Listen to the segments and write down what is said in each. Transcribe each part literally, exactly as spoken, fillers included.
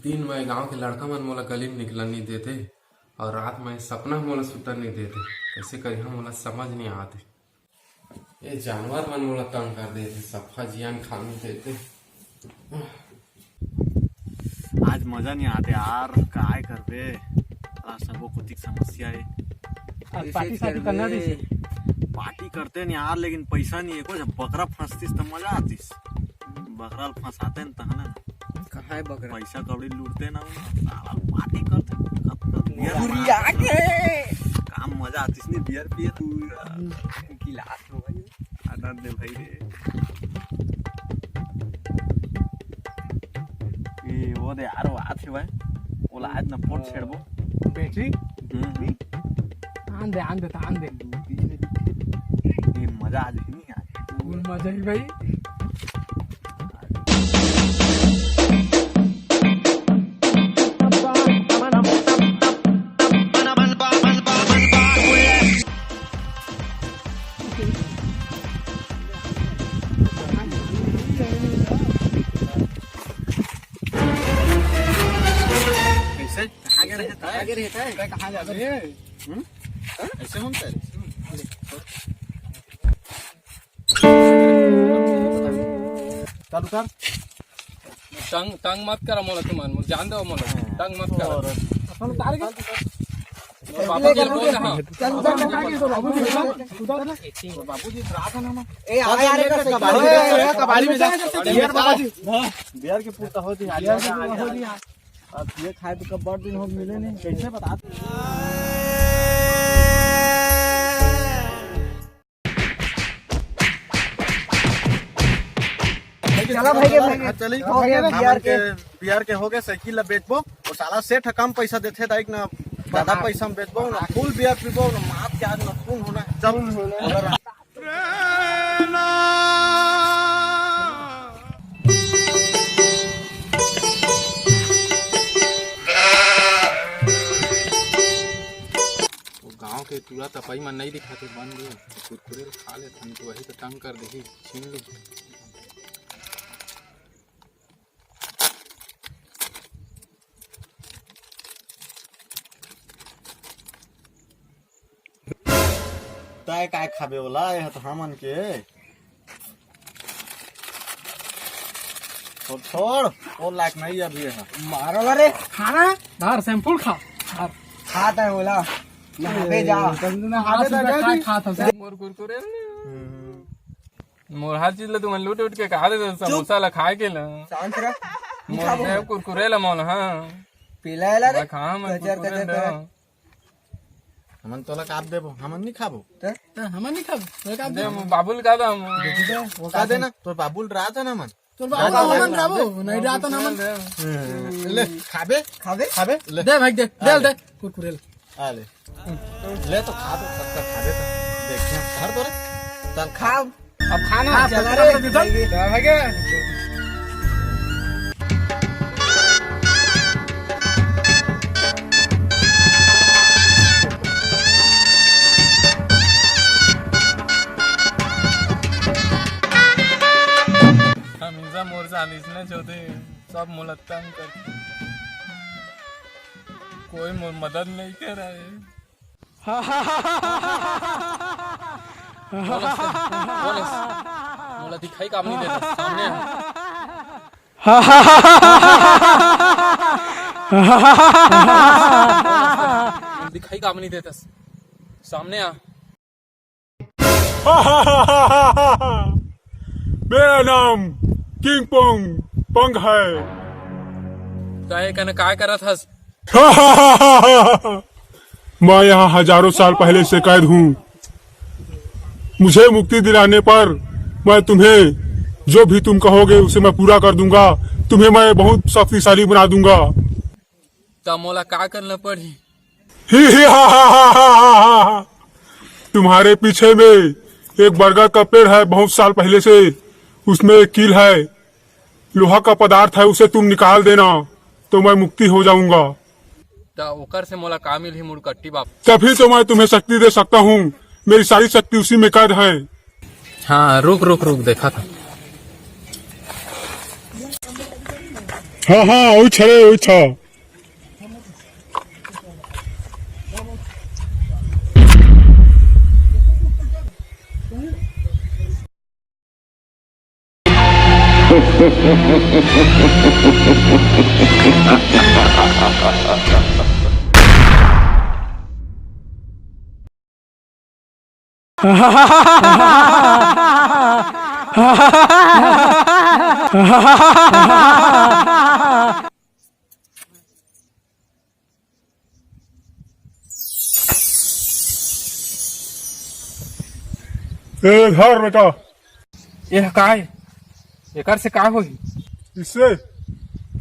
दिन में गांव के लड़का मन मोला गली में निकलन नहीं देते, और रात में सपना मोला सुतन नहीं देते। कैसे करिहा, मोला समझ नहीं आते। ये जानवर मन मोला तंग कर देते, सफा जियान खान नहीं देते। आज मजा नहीं आते यार, काय करबे? आज सबो कोतिक समस्या है। आज पार्टी सार्टी करना रहिस। पार्टी करते नहीं यार, लेकिन पैसा नहीं है। कुछ बकरा फंसतीस तो मजा आतीस। बकरा ल फंसाते न तहन न। कहाँ है बकरा? पैसा कौड़ी लूटते ना, साला पार्टी करते। कब तक बियर गुरिया मारते के। काम मजा आतीस नहीं, बियर पिए तो। गिलास हो भाई। आनंद है भाई रे। ए, वो दे यार, वो आथे भाई। ओला आज न पोट छेड़बो। बैटरी? हम्म, हम्म। आन दे, आन दे, आन दे। ए, मजा आ जाही नहीं आज। फुल मजा ही भाई। कैसे? कहाँ के रहता है? कहाँ के रहता है? कहाँ जाता है? हम्म? ऐसे हम कर। चालू कर। तंग, तंग मत करा मोला तुमन, मोला जान दो मोला, तंग मत करा। अपन उतार के। बाबू जी बोल रहा। चल, उधर बैठा के तो बाबू जी, उधर। बाबू जी, रात है ना, ए, आ यार, एक कबाड़ी में जा, कबाड़ी में जा। बियर बाबा जी। बियर के पूर्ता होती है, बियर के पूर्ता होती है। अब ये खाए तो कब बहुत दिन हो मिले नहीं, कैसे बता? चला भाई के, भाई के। हाँ, चली। हो गया ना? हमन के बियर के हो गए, साइकिल ला बेचबो, और साला सेठ कम पैसा देथे, दाइक ना ज्यादा पैसा में बेचबो ना, फुल बियर पीबो ना, मात के आज ना खून होना है। चल। वो गांव के टूरा तपई मन नहीं दिखाते, बन गए। कुरकुरे ल खा लेथन, तो वही तो तंग कर देही, छीन ली। तय काय खाबे ओला? ये तो हमन के। छोड़, छोड़, वो लायक नहीं अभी है। मारो ला रे, खाना। धार सैंपल खा, धार। खाता है ओला। नहाबे जा। गंदू नहाबे आज जा, सुबह जा खाए भी। खा था। मोर कुरकुरे। मोर हर चीज ला तुमन लूट उठ के खा देते, समोसा ला खाए के ला। शांत रह। मोर देव कुरकुरे ला मोल, हाँ। पीला है ला रे। मैं खा, मैं कचर, कुरकुरे कचर, देव। कचर। हमन तोला काप देबो, हमन नहीं खाबो। त? त हमन नहीं खाबो, तोला काप दे, देबो। बाबू ला का दम। वो का देना, तोर बाबू ला रहा था ना मन। तोर बाबू ला हमन राबो, नहीं रहा तो ना मन। ले, खाबे? खाबे? खाबे? ले। दे भाई, दे, दे, आ ले। दे, कुरकुरे ले। आ ले। ले तो खा तो, सबका खा दे तो। देखिए, धर तो रे। चल खा। अब खाना, हाँ, चला चला रे। रे, चल। चला भागे। हमेशा मोर साथ इसने छोटे, सब मोला तंग कर, कोई मोर मदद नहीं करे। बोलस, बोलस। मोला दिखाई काम नहीं देता, सामने आ। दिखाई काम नहीं देता, सामने आ। मेरा नाम किंग पोंग पंग है। काहे कने काय करत हस? मैं यहाँ हजारों साल पहले से कैद हूँ। मुझे मुक्ति दिलाने पर मैं तुम्हें जो भी तुम कहोगे उसे मैं पूरा कर दूंगा। तुम्हें मैं बहुत शक्तिशाली बना दूंगा। त मोला का करना पड़ही? तुम्हारे पीछे में एक बरगद का पेड़ है, बहुत साल पहले से उसमें एक कील है, लोहा का पदार्थ है, उसे तुम निकाल देना तो मैं मुक्ति हो जाऊंगा। त ओकर से मोला का मिलही मुड़कट्टी बाप? तभी तो मैं तुम्हें शक्ति दे सकता हूँ, मेरी सारी शक्ति उसी में कैद है। हाँ, रुक, रुक, रुक, देखा था। हाँ, हाँ, उछ रे, उछ। ए, धर बेटा। यह काय? एकर से का होही? इससे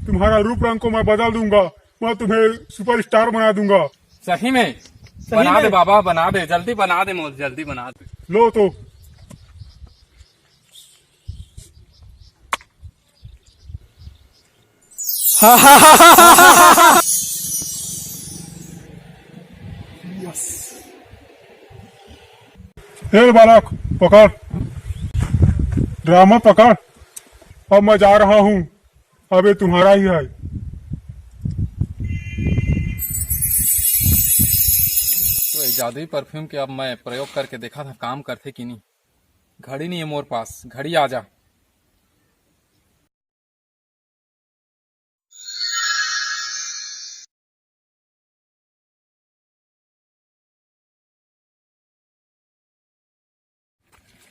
तुम्हारा रूप रंग को मैं बदल दूंगा, मैं तुम्हें सुपरस्टार बना दूंगा। सही में? सही बना में? दे बाबा, बना दे, जल्दी बना दे, मोर जल्दी बना दे। लो तो। ए बालक, पकड़, ड्रामा पकड़। अब मैं जा रहा हूँ, अब ये तुम्हारा ही है। तो ये जादुई परफ्यूम के अब मैं प्रयोग करके देखा था, काम करथे कि नहीं। घड़ी नहीं है मोर पास, घड़ी आ जा।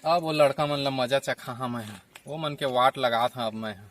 अब वो लड़का मन ला मजा चखा हाँ मैं हा, वो मन के वाट लगात हाँ अब मैं हा।